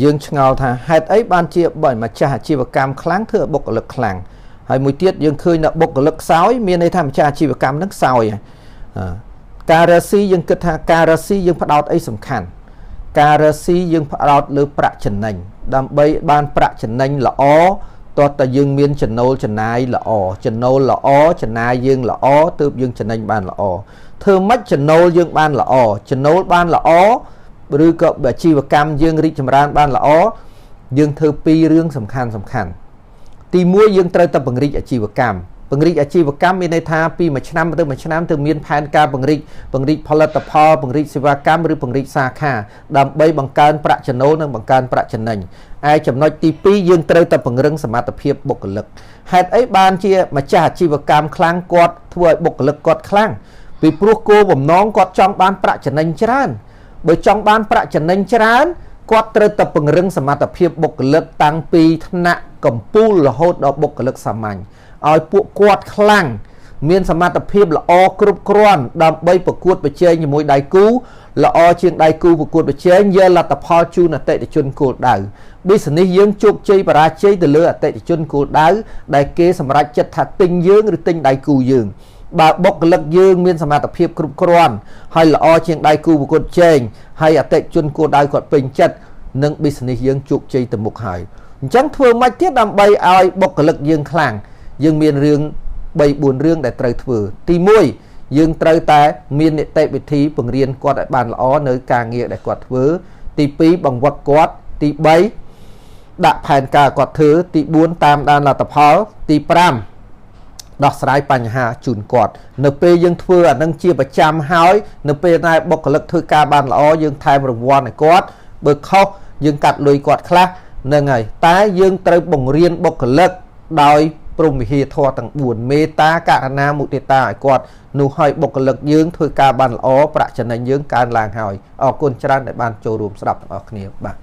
យើងឆ្ងល់ថាហេតុអីបានជាបើម្ចាស់អាជីវកម្មខ្លាំងធ្វើឲ្យបុគ្គលិកខ្លាំងហើយមួយទៀតយើងឃើញថាបុគ្គលិកខ្សោយមានន័យថាម្ចាស់អាជីវកម្មនឹងខ្សោយហើយការរកស៊ីយើងគិតថាការរកស៊ីយើងផ្ដោតអីសំខាន់ការរកស៊ីយើងផ្ដោតលើប្រាក់ចំណេញដើម្បីបានប្រាក់ចំណេញល្អតោះតែយើងមានចំណូលចំណាយល្អចំណូលល្អចំណាយយើងល្អទើបយើងចំណេញបានល្អធ្វើម៉េចចំណូលយើងបានល្អចំណូលបានល្អឬក៏អាជីវកម្មយើងរីកចម្រើនបានល្អយើងធ្វើពីររឿងសំខាន់សំខាន់ទី1យើងត្រូវតែពង្រីកអាជីវកម្មពង្រីកអាជីវកម្មមានន័យថាពីមួយឆ្នាំទៅមួយឆ្នាំទៅមានផែនការពង្រីកពង្រីកផលិតផលពង្រីកសេវាកម្មឬពង្រីកសាខាដើម្បីបង្កើនប្រាក់ចំណូលនិងបង្កើនប្រាក់ចំណេញឯចំណុចទី2យើងត្រូវតែពង្រឹងសមត្ថភាពបុគ្គលិកហេតុអីបានជាម្ចាស់អាជីវកម្មខ្លាំងគាត់ធ្វើឲ្យបុគ្គលិកគាត់ខ្លាំងពីព្រោះគោលបំណងគាត់ចង់បានប្រាក់ចំណេញច្រើនបើចង់បានប្រាក់ចំណេញច្រើនគាត់ត្រូវតែពង្រឹងសមត្ថភាពបុគ្គលិកតាំងពីថ្នាក់កម្ពូលរហូតដល់បុគ្គលិកសាមញ្ញឲ្យពួកគាត់ខ្លាំងមានសមត្ថភាពល្អគ្រប់គ្រាន់ដើម្បីប្រកួតប្រជែងជាមួយដៃគូល្អជាងដៃគូប្រកួតប្រជែងយកលទ្ធផលជូនអតិថិជនគោលដៅ business យើងជោគជ័យបរាជ័យទៅលើអតិថិជនគោលដៅដែលគេសម្រេចចិត្តថាទិញយើងឬទិញដៃគូយើងបើបុគ្គលិកយើងមានសមត្ថភាពគ្រប់គ្រាន់ហើយល្អជាងដៃគូប្រកួតជែងហើយអតិថិជនគោលដៅគាត់ពេញចិត្តនឹង business យើងជោគជ័យទៅមុខហើយអញ្ចឹងធ្វើម៉េចទៀតដើម្បីឲ្យបុគ្គលិកយើងខ្លាំងយើងមានរឿង3 4រឿងដែលត្រូវធ្វើទី1យើងត្រូវតែមាននីតិវិធីបង្រៀនគាត់ឲ្យបានល្អនៅការងារដែលគាត់ធ្វើទី2បង្វឹកគាត់ទី3ដាក់ផែនការគាត់ធ្វើទី4តាមដានលទ្ធផលទី5ដោះស្រាយបញ្ហាជូនគាត់នៅពេលយើងធ្វើអានឹងជាប្រចាំហើយនៅពេលណាបុគ្គលិកធ្វើការបានល្អយើងថែមរង្វាន់ឲ្យគាត់បើខុសយើងកាត់លុយគាត់ខ្លះហ្នឹងហើយតែយើងត្រូវបង្រៀនបុគ្គលិកដោយព្រហ្មវិហារធម៌ទាំង4មេត្តាករុណាមុទិតាឲ្យគាត់នោះឲ្យបុគ្គលិកយើងធ្វើការបានល្អប្រាក់ចំណេញយើងកើនឡើងហើយអរគុណច្រើនដែលបានចូលរួមស្ដាប់ទាំងអស់គ្នាបាទ។